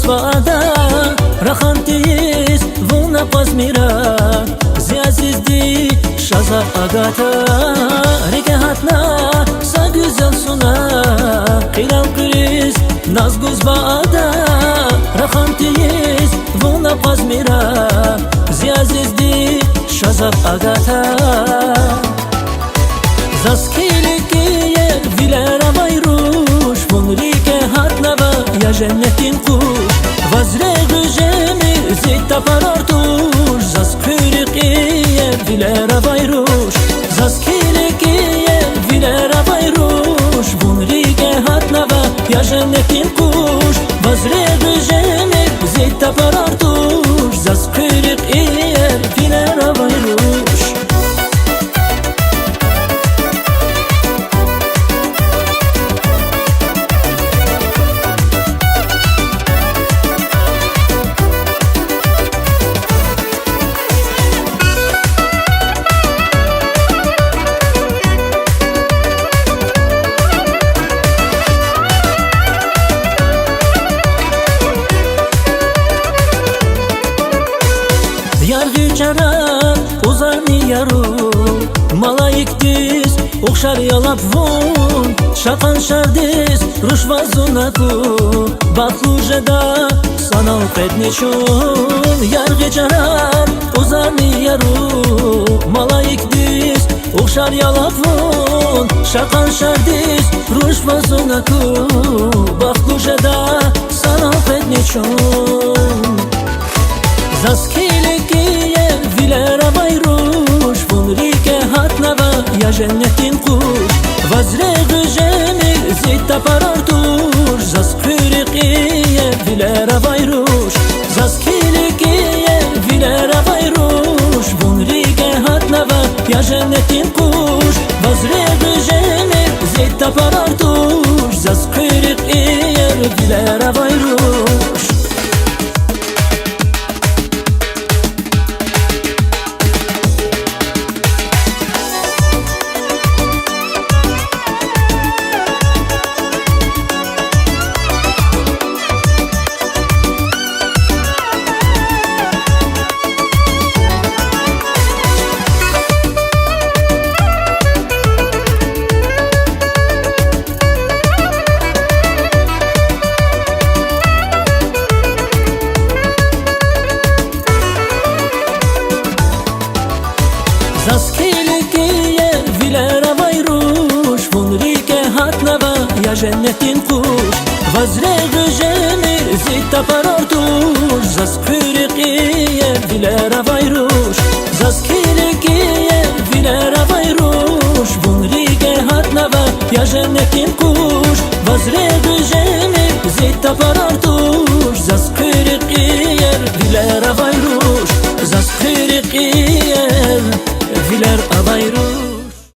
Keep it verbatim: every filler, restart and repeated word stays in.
бада, рахан тийиз вун акъвазмира, зи азизди ша зав агата. РикӀе гьатна са гуьзел суна, кьилел къуьриз наз гуз бада, рахан тийиз вун акъвазмира, зи азизди ша зав агата. Заз килиг иер вилер авай руш, вун рикӀе гьатнава, я женнетдин къуш. Ваз регъуь жемир зи тапарар туш, заз хъуьруьк иер вилер авай руш. Заз килиг иер вилер авай руш, вун рикӀе гьатнава, я женнетдин къуш. Ваз регъуь жемир зи тапарар туш, заз хъуьруьк иер вилер авай руш. Яргъи чарар, узани яру, малаикдиз ухшар я лап вун, ша къаншардиз руш ва зун аку, бахтлу жеда санал къедни чун. Яргъи чарар, узани яру, малаикдиз ухшар я лап вун, ша къаншардиз руш ва зун аку, бахтлу жеда санал къедни чун. Заз килиг иер вилер авай руш, вун рикӀе гьатнава, я женнетдин къуш. Ваз регъуь жемир зи тапарар туш, заз хъуьруьк иер вилер авай руш. Заз килиг иер вилер авай руш, вун рикӀе гьатнава, я женнетдин къуш. Ваз регъуь жемир зи тапарар туш, заз хъуьруьк иер вилер авай руш. Заз килиг иер вилер авай руш, вун рикӀе гьатнава, я женнетдин къуш. Ваз регъуь жемир зи тапарар туш, заз хъуьруьк иер вилер авай руш. Заз килиг иер вилер авай руш, вун рикӀе гьатнава, я женнетдин къуш. Ваз регъуь жемир зи тапарар туш, заз хъуьруьк иер вилер авай руш. Заз хъуьруьк иер вилер авай руш.